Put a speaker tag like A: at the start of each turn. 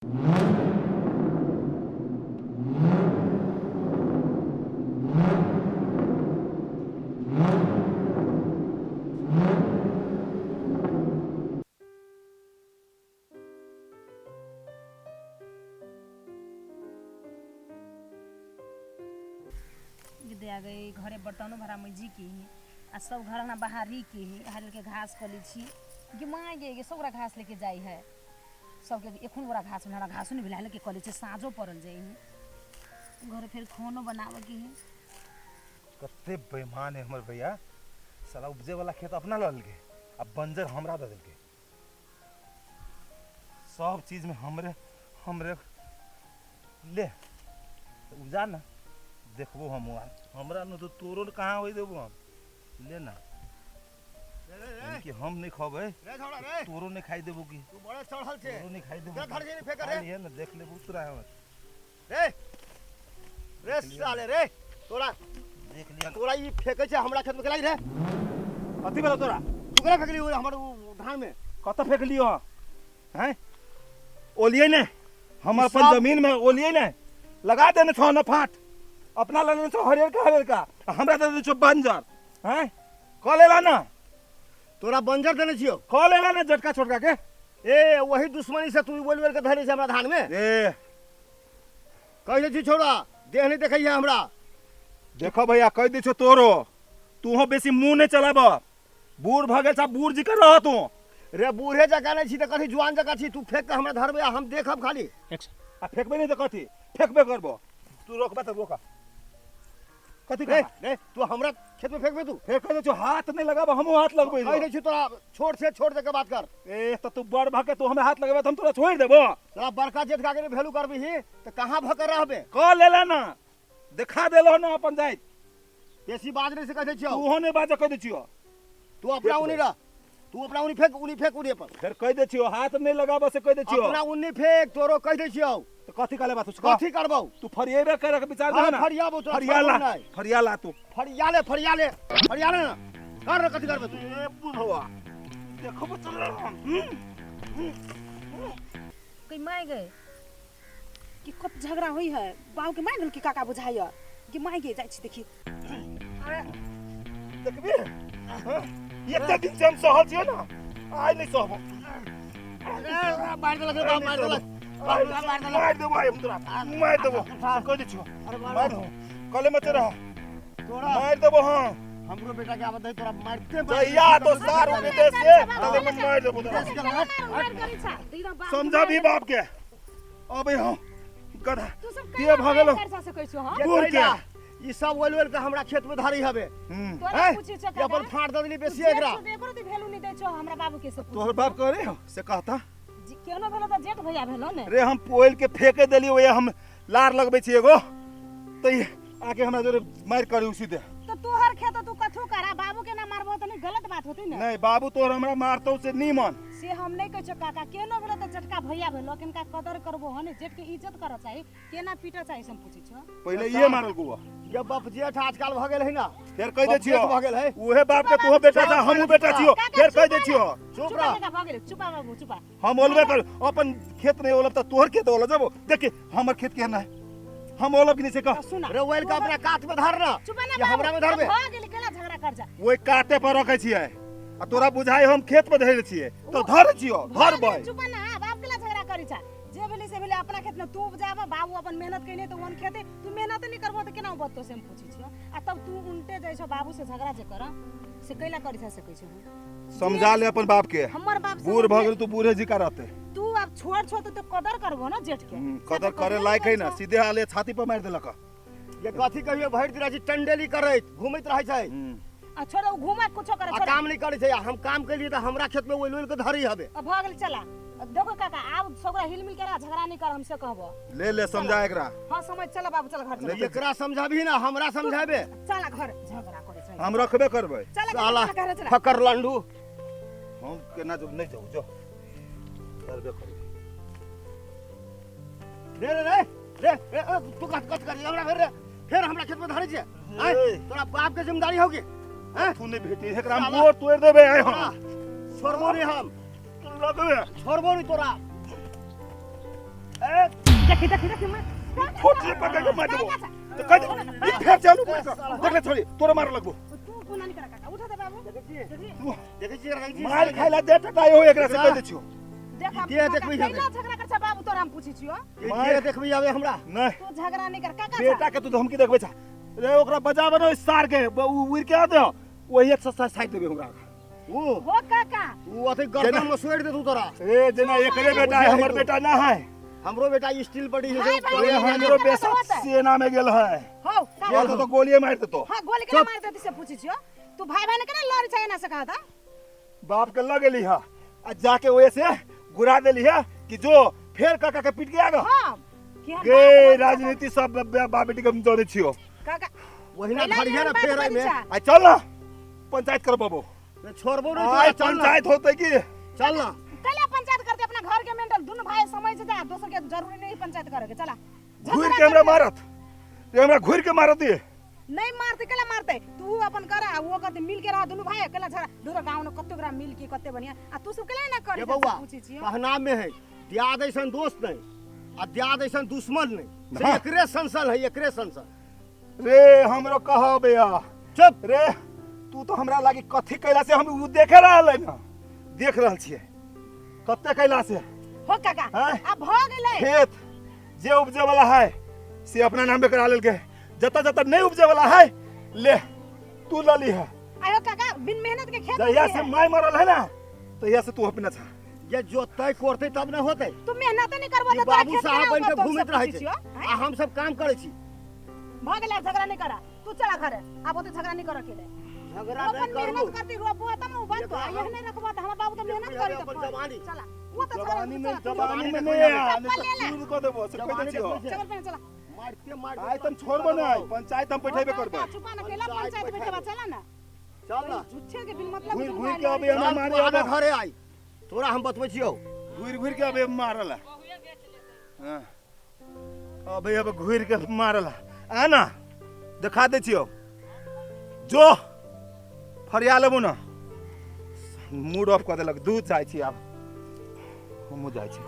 A: दे आ गई घरे बर्तनो भरा में जी के ही आ सब घर ना बाहरी के ही हर के घास कली छी गे माय गे गे सब घास लेके जाई है सबके एखन गोरा घास हमरा घासो नहीं भेला लेके कली छी साँझो पड़ल जाई है घरे फिर खानो बनावे के है।
B: कते बेईमान है हमर भैया, साला उपजे वाला खेत अपना लऽ लेलकै आ बंजर हमरा दऽ देलकै। सब चीज में हमरे हमरे ले उपजा ना देखबो हम हमरा न तो तोरो कहाँ होइ देबो हम ले ना यानी कि हम नहीं खबै
C: रे छोड़ा रे
B: तोरो नहीं खाई देबो की
C: तू बड़ा चढ़ल छे
B: तोरो नहीं खाई देबो
C: जा धर के फेंक रे
B: लिए ना देख लेबो तोरा हम
C: रे रे साले रे तोरा
B: देख लिया
C: तोरा ई फेंकै छै हमरा खेत में केला रे
B: कथी भेलो तोरा
C: तू केना फेंकली हमर उ धान में
B: कतऽ फेंकलियो हैं ओलिए ने हम अपन जमीन में ओलिए ने लगा देने छो न फाट अपना लेने छो हरियर का हरियर का हमरा दे दे छो बंजर हैं कह लेला ना
C: तोरा बंजर देने छियो
B: कह लेला ना जटका छोटका के
C: ए वही दुश्मनी से तू बोल बोल के धरे छै हमरा धान में
B: ए
C: कह दे छी छोड़ा देह नहीं देखै है हमरा
B: देखो भैया कह दे छो तोरो तू हो बेसी मुंह नहीं चलाब बूढ़ भ गेल छा बूढ़ जी के रह तू
C: रे बूढ़े जकाँ नहीं छी तऽ कथी जुआन जकाँ छी तू फेंक के हमरा धरबे आ हम देखब खाली
B: आ फेंकबे नहीं तऽ कथी फेंकबे करबो तू रोकबा तऽ रोका कथी
C: रे
B: करबा
C: रे तू हमरा खेत में फेंकबे तू
B: फेंक दे छो हाथ नहीं लगाब हमहूँ हाथ लगबै
C: कह दे छी तोरा छोड़ से छोड़ दे के बात कर
B: ए तऽ तू बड़ भके तू हमरा हाथ लगेबे तऽ हम तोरा छोड़ि देबो
C: तोरा बड़का जेठ का के भेलू करबिही तऽ कहाँ भकर रहबे
B: कह लेला ना देखा देलो ना अपन जाइत
C: बेसी बाज नहीं से कह दे छियो
B: तूहो नहीं बाजे कह दे छियो
C: तू अपना उनी रह तू अपना उनी फेंक उनी फेंक उनी पर
B: फिर कह दे छियो हाथ नहीं लगाबो से कह दे छियो
C: अपना उनी फेंक तोरो कह दे छियो
B: तो कथी कहले बात तू
C: कथी करबौ
B: तू फरिएबे करे के विचार
C: हाँ,
B: दे ना
C: फरियाबो तोरा,
B: फरियाला
C: फरियाबो नहीं।
B: फरियाला तू
C: फरियाले फरियाले फरियाले ना कर कथी करबे तू
B: ए बुढ़वा देखबो चल हम
A: कहीं माय गए कि कब झगड़ा हुई है बाबू के माय गेल कि काका बुझाइय कि माय गे जाइ छी देखी।
B: अरे देखबी हाँ? एते दिन से हम सहल छियो ना आइ नहीं सहबो।
C: अरे मार देलक रे बाप, मार देलक
B: मार देलक मार देबो आइ हम तोरा मार देबो कह दे छियो
C: अरे मार
B: मार देबो कले मत रह
C: तोरा
B: मार देबो। हां
C: हमरो बेटा के आबत है तोरा मारते
B: जइया तो सार विदेश से तले में मार देबो तोरा। समझा भी बाप के अबे हम गधा
A: तू सब
B: दिए भऽ गेलौ।
A: कर सकै छो हां
B: बूढ़ के।
C: ई सब ओल ओल के हमरा खेत में धरी हवे
A: तोरा
C: हैं?
A: पूछे छो
C: ई अपन फाड़ दे देली बेसी एकरा
A: एकरो ते वैल्यू नहीं दै छो हमरा बाबू के से पूछ।
B: तोहर बाप करे हो से कहता
A: केनो भेलो त जेठ भैया भेलो ने
B: रे हम पोइल के फेंके देली ओए हम लार लगबै छी एगो त ई आके हमरा जोरे मार करी उसी दे।
A: तो तोहर खेत तू कथू करा बाबू के ना मारबो त नहीं गलत बात होती ना।
B: नहीं बाबू तोहर हमरा मारतौ से नीमन
A: से हम नहीं कहै छो काका केनो भेलो त जेठका भैया भेलो किनका कदर करबो हने जेठ के इज्जत कर चाही केना पीटा चाही से हम पूछै छो।
B: पहिले इहे मारल गुआ
C: ये बाप जेठ आजकल भ गेल है ना
B: फेर कह दे
C: बाप
B: छियो
C: जेठ भ गेल है।
B: उहे बाप के तोहो बेटा छा हमहू बेटा छियो फेर कह दे छियो।
C: चुप
A: चुपा
C: रह
A: काका भ गेल चुपा बाबू चुपा।
B: हम ओलबे कर अपन खेत नहीं ओलब त तोहर खेत ओलब जबो देखी हमर खेत केहन है हम ओलब कि नहीं से कह।
A: सुना
C: रे ओल के अपना कात में धर ना
A: चुपा ना
C: ये हमरा में धरबे
A: भ गेल केना झगड़ा कर जा
B: ओइ काते पर रखै छियै आ तोरा बुझाइ हम खेत पर धरे छियै तो धर छियो धरबै।
A: चुपा ना बाप केला झगड़ा करी छा जे भेलै से भेलै अपना खेत में तू उपजाब बाबू अपन मेहनत कइने त ओन खेते तू मेहनत नहीं करबो त केना उपजतो से हम पूछै छियो। आ तब तू उनटे जाइ छो बाबू से झगड़ा जे कर से कैला करी छा से कहै छियो।
B: समझा ले अपन बाप के
A: हमर बाप
B: बूढ़ भ गेल तू बूढ़े जी का रहते
A: तू अब छोड़ छो त कदर करबो ना जेठ के
B: कदर करे लायक है ना सीधे आले छाती पर मार देलक।
C: ये कथी कहियो भरि दिन रहै छै टंडेली करैत घुमैत रहै छै
A: आ छोड़ उ घुमा कुछो करे
C: आ
A: छोड़
C: काम नहीं करै छै हम काम केलिए त हमरा खेत में ओल ओल के धरी हवे
A: अब भ गेल चला देखो काका आब सबरा हिल मिल के रह झगड़ा नहीं कर हमसे कहबो
B: ले ले समझा एकरा।
A: हां समझ चला बाबू चल घर चला
C: एकरा समझाबी ना हमरा समझाबे
A: चला घर झगड़ा करे छै
B: हम रखबे करबै
A: चला
C: साला
A: घर चला
C: फकर लंडू
B: हम केना जब नहीं जाऊ जो करबे करबै
C: रे रे रे रे रे तू कत कत कर हमरा फिर रे फिर हमरा खेत में धरे छै आय तोरा बाप के जिम्मेदारी होगी हैं
B: तू नहीं भेटी एकरा हम गोर तोड़ देबे आय हम
C: छोड़बो नहीं हम
B: लगबे
C: छोड़बो नहीं तोरा।
A: देखी देखी देखी मैं
B: छोटी पकड़ के मार देबो तो कह दे ई फेर चालू कर देख ले छोड़ी तोरा मार लगबो
A: तू कोना नहीं करा काका उठा दे बाबू
C: देखै छियै
A: देखी
C: देखै छियै एकरा की
B: मार खाइला दे टटाई हो एकरा से कह दे छियो
A: देख
C: ई देह देखबै
A: कैला
C: हमे।
A: झगड़ा कर छा बाबू तोरा हम पूछै छियो
C: ई देह देखबै आबे हमरा
B: नहीं
A: तू झगड़ा नहीं कर काका
B: बेटा के तू धमकी देखबै छा रे ओकरा बजाबे न ओहि सार के उ उड़ के आ दे ओही एक सस्ता साइड देबे हमरा
C: ऊ
A: हो काका
C: ऊ अथी गर्दन में सोड़ दे तू तोरा
B: ए जेना एकरे बेटा है हमर बेटा ना है
C: हमरो बेटा स्टील बड़ी है
A: भाई, भाई,
B: रे
A: भाई,
B: हमरो
A: भाई,
B: बेटा
A: भाई,
B: सेना में गेल है
A: हो काका
B: ये तो गोलिये मार देतो
A: हां गोली केना मार देती से पूछै छियो तू भाई भाई ने केना लड़ी छै एना से कहा था
B: बाप के लग गेली है आ जाके ओए से घुरा देली है कि जो फेर काका के पीट के आगा
A: हां कि हम
B: गे
A: बाप-
B: राजनीति सब बाप बेटी के हम जाने छियो
A: काका
C: वहिना
A: कैला
C: धरिहे ना
A: बात
C: फेर
A: बजै
C: एहिमे
A: छा?
B: आ चल ना पंचायत कर बाबू
C: ने छोड़बो नहीं
B: आय
C: तोरा चल ना
B: पंचायत होते की
C: चल ना
A: कैला पंचायत करते अपना घर के मेंटल दुनू भाई समझ जा दोसर के जरूरी नहीं पंचायत करे के चला
B: घूर के हमरा मारत ये हमरा घूर के मारत ये
A: नहीं मारते कैला मारते तू अपन कर आ वो करते मिल के रह दुनू भाई कैला झगड़ा दोसर गांव में कते ग्राम मिल के कते बढ़िया आ तू सब कैला ना
C: ये
A: करी
C: बौआ
A: पूछै छियो
C: कहना में है दियाद ऐसन दोस्त नहीं आ दियाद ऐसन दुश्मन नहीं से
B: हाँ।
C: एकरे संसन है एकरे संसन
B: रे हमरो कहबे आ
C: चुप
B: रे तू तो हमरा लागी कथी कैला से हम उ देखे रहल है ना देख रहल छियै कते कैला से
A: हो काका
B: हैं?
A: आ भ गेलै
B: खेत जे उपजे वाला है से अपना नाम पे करा लेलके जतऽ जतऽ नहीं उपजे वाला है ले तू ल ली है
A: आयो काका बिन मेहनत के खेत
B: जहिया
A: उपजे
B: से
A: है।
B: माय मरल है ना तहिया से तू अपना छा
C: ये जोतै कोड़तै तब ने होतै
A: तू मेहनत नहीं करबो
C: ई
A: त तोरा
C: बाबू
A: खेत
C: साहब
A: केना
C: बन के
A: उपजतौ से
C: घूमैत रहै
A: पूछै
C: छै
A: छियो, हैं?
C: आ हम सब काम करै छी
A: भ गेलै आब झगड़ा नहीं करा तू चला घरे आब ओते झगड़ा नहीं कर अकेले
C: झगड़ा
A: अपन
C: नहीं
A: मेहनत
C: करू
A: करती रोपो तब न उपजतो आ
C: एकरा
A: यह नहीं रखबो त हमर बाबू त मेहनत
C: देखबै
A: करी
C: अपन
A: त
C: जवानी।
A: चला वो त
B: जवानी में
A: चला
B: जवानी में
C: जवानी
B: नहीं आ
A: चप्पल
B: नहीं
A: ले
B: तो
A: ले।
B: चूर कऽ देबो से कहि दै
C: जवानी
B: छियौ
C: देखबै छै।
A: चप्पल पहन चला
C: मारते मारते
B: आइ तुम छोड़बो नहीं पंचायत हम बैठेबे करबै
A: चुपा न केला
C: पंचायत
A: पंचायत बैठेबा चला ना
C: चल ना
A: झूठे के बिन मतलब
B: घुरि
A: के
B: घुरि
A: दुनू
B: के
A: भाई
B: अबै
A: लड़ै
B: हमरा
C: चल
B: मारे
C: तू आबे
B: आबे
C: घरे आई तोरा हम बतबै छियौ
B: घुरि घुरि के अबे मारल हाँ अबे अब घुरि के मारल आ ना देखा दै छियौ जो फरिया लेबू ना मूड ऑफ कऽ देलक दूध चाहै छी आब हमहूँ जाइ छी।